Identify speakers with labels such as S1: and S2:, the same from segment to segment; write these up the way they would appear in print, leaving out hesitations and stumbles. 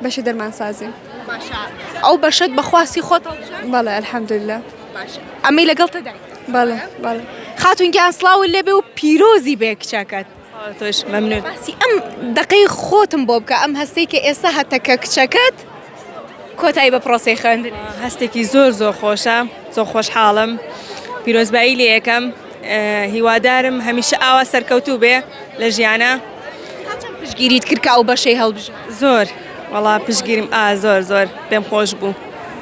S1: بەشی دەرمانسازی.
S2: باشە ئەو بەشەت بە خواستی خۆت هەڵبژارد؟
S1: بەڵێ الحمدللە.
S2: باشە ئەمەی لەگەڵ تە دایکت؟
S1: بەڵێ بەڵێ.
S2: خاتوون گیان سڵاوت لێبێ و پیرۆزی بێ کچەکەت.
S3: تۆش مەمنون.
S2: باسی ئەم دەقەی خۆتم بۆ بکە ئەم هەستەی کە ئێستا هەتە کە کچەکەت کۆتایی بە پرۆسەی خوێندن.
S3: هەستێکی زۆر زۆر خۆشە زۆر خۆشحاڵم پیرۆزبایی لێ یەکەم هیوادارم هەمیشە ئاوا سەرکەوتوو بێ لە ژیانە.
S2: تا چەند پشتگیریت کرد کە ئەو بەشەی هەڵبژارد؟
S3: زۆر وەڵا پشتگیریم ئا زۆر زۆر پێم خۆش بوو.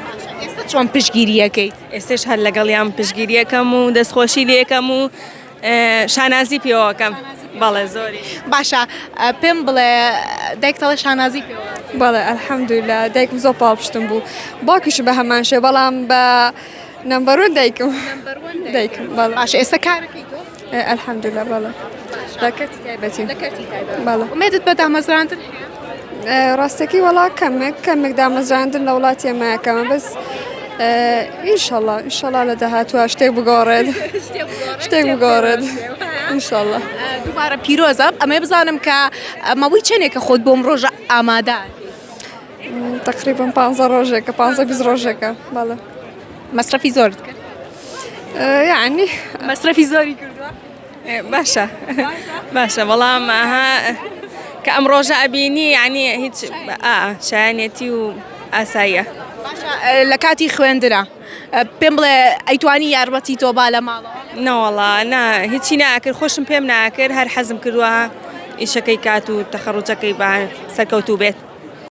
S2: باشە ئێستا چۆن پشتگیریەکەیت؟
S3: ئێستش هەر لەگەڵیان پشتگیریەکەم و دەستخۆشی لێکەم و شانازی پێوەکەم بەڵێ زۆری.
S2: باشە پێم بڵێ دایکت ئەڵێ شانازی پێوە؟
S1: بەڵێ الحمدللە دایکم زۆر پاڵپشتم بوو باوکیشم بە هەمان شێوە بەڵام بە نەمبەر وەن دایکم دایکم بەڵێ.
S2: باشە ئێستا کارەکەی تۆ؟
S1: الحمدللە بەڵێ لە کەرتی تایبەتی.
S2: لە کەرتی تایبەت.
S1: بەڵێ.
S2: ئومێدت بە دامەزراندن هەیە؟
S1: ڕاستەکەی وەڵا کەمێک کەمێک دامەزراندن لە وڵاتی ئێمە کەمە بەس ئینشەڵا ئینشەڵا لە داهاتووە شتێک بگۆڕێت شتێک بگۆڕێت ئینشەڵا.
S2: دووبارە پیرۆزە ئەمەوێ بزانم کە ماوەی چەندێکە خۆت بۆم ڕۆژە ئامادە
S1: تقریبا پ ڕۆژێکە پ 20 ڕۆژێکە بەڵێ.
S2: مەسرەفی زۆرت کرد؟
S1: یعنی
S2: مەسرەفی زۆری کردووە؟
S3: باشە باشە بەڵام ئەها کە ئەم ڕۆژە ئەبینی یعنی هیچ شایانەتی و ئاساییە
S2: باشە لە کاتی خوێندرا پێم بڵێ ئەیتوانی یارمەتی تۆ با لە ماڵەوە
S3: نەوەڵا نا هیچی ناکرد خۆشم پێم ناکرد هەر حەزم کردووە ئیشەکەی کات و تەخەڕوجەکەی بە سەرکەوتوو بێت.